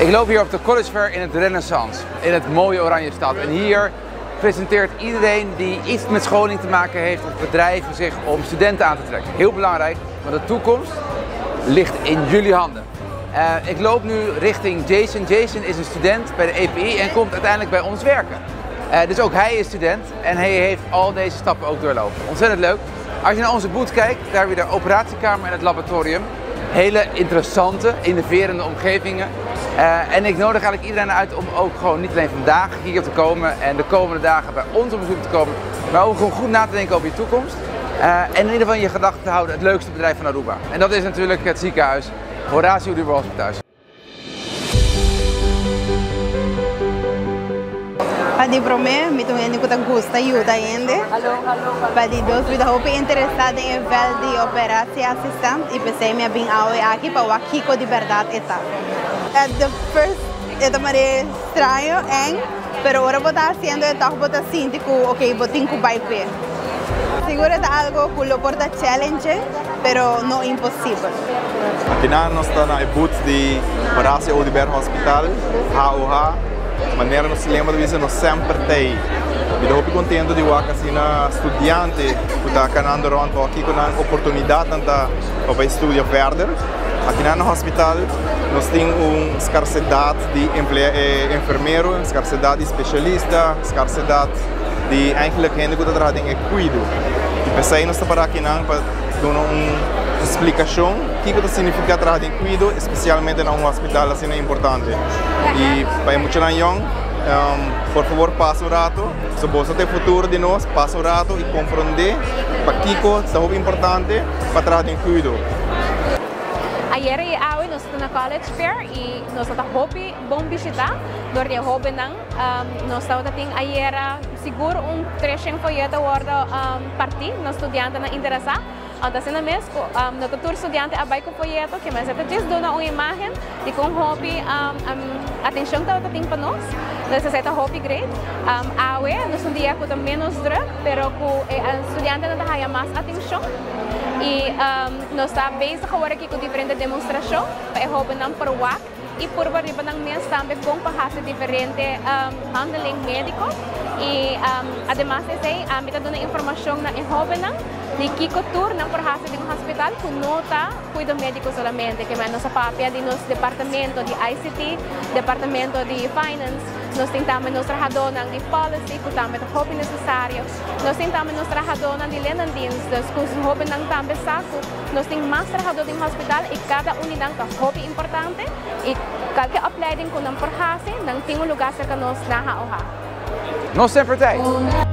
Ik loop hier op de College Fair in het Renaissance, in het mooie Oranjestad. En hier presenteert iedereen die iets met scholing te maken heeft of bedrijven zich om studenten aan te trekken. Heel belangrijk, want de toekomst ligt in jullie handen. Ik loop nu richting Jason. Jason is een student bij de EPI en komt uiteindelijk bij ons werken. Dus ook hij is student en hij heeft al deze stappen ook doorlopen. Ontzettend leuk. Als je naar onze booth kijkt, daar heb je de operatiekamer en het laboratorium. Hele interessante, innoverende omgevingen. En ik nodig eigenlijk iedereen uit om ook gewoon niet alleen vandaag hier te komen en de komende dagen bij ons op bezoek te komen, maar ook gewoon goed na te denken over je toekomst. En in ieder geval in je gedachten te houden het leukste bedrijf van Aruba. En dat is natuurlijk het ziekenhuis Horacio Oduber Hospital. Pa di promé, mi ta un hende ku ta gusta yuda hende. Pa di dos, mi ta hopi interesá den e vèlt di operatieassistent i p'esei mi a bin awe aki pa wak kiko di bèrdat e ta. At the first e ta mare straño, eng, pero ora bo ta hasiendo e tòg bo ta sinti ku ok bo tin ku bai p'e. Sigur e ta algo ku lo por ta challenging, pero no imposibel. Akinan nos ta na e booth di Horacio Oduber Hospital, HOH. Manera nos lema ta bisa nos semper t'ei. Mi ta hopi contento di wak asina studiante cu ta canando rond pa wak kico nan oportunidadnan ta pa bay studia verder. Akinan na hospital nos tin un scarcedad di enfermero, scarcedad di specialista, scarcedad di eigenlijk hende cu ta traha den e cuido. Y p'esey nos ta para akinan pa duna un splicacion kico ta significa traha den cuido, especialmente na un hospital asina importante. Y pa e muchanan yong, por favor pasa un rato, so boso ta e futuro di nos, pasa un rato y compronde pakico ta hopi importante pa traha den cuido. Ayera y awe nos ta na College Fair y nos ta hopi bon bishita door di e hobennan. Nos tabata tin ayera sigur un 300 folleto wordo parti na studiantenan interesa. Anto asina mes cu no ta tur studiante a bay cu folleto, ke mester ta djis duna un imagen di con hopi atencion tabata tin pa nos. Entonces esey ta hopi great. Awe nos un dia cu ta menos druk, pero cu e studiantenan ta haya mas atencion. Y nos ta bezig awor aki cu diferente demostracion pa e hobennan por wak y purba riba nan mes tambe con pa haci diferente handeling medico. Y ademas di esey ami ta duna informacion na e hobennan di kico tur nan por haci den un hospital cu no ta cuido medico solamente. Ke men nos a papia di nos departamento di ICT, departamento di finance, nos tin tambe nos trahadornan di policy cu tambe ta hopi necesario. Nos tin tambe nos trahadornan di lenendienst, dus cu hobennan tambe sa cu nos tin mas trahador den hospital y cada un di nan ta hopi importante y cualkier opleiding cu nan por haci, nan tin un lugar cerca nos na HOH. Nos semper t'ey!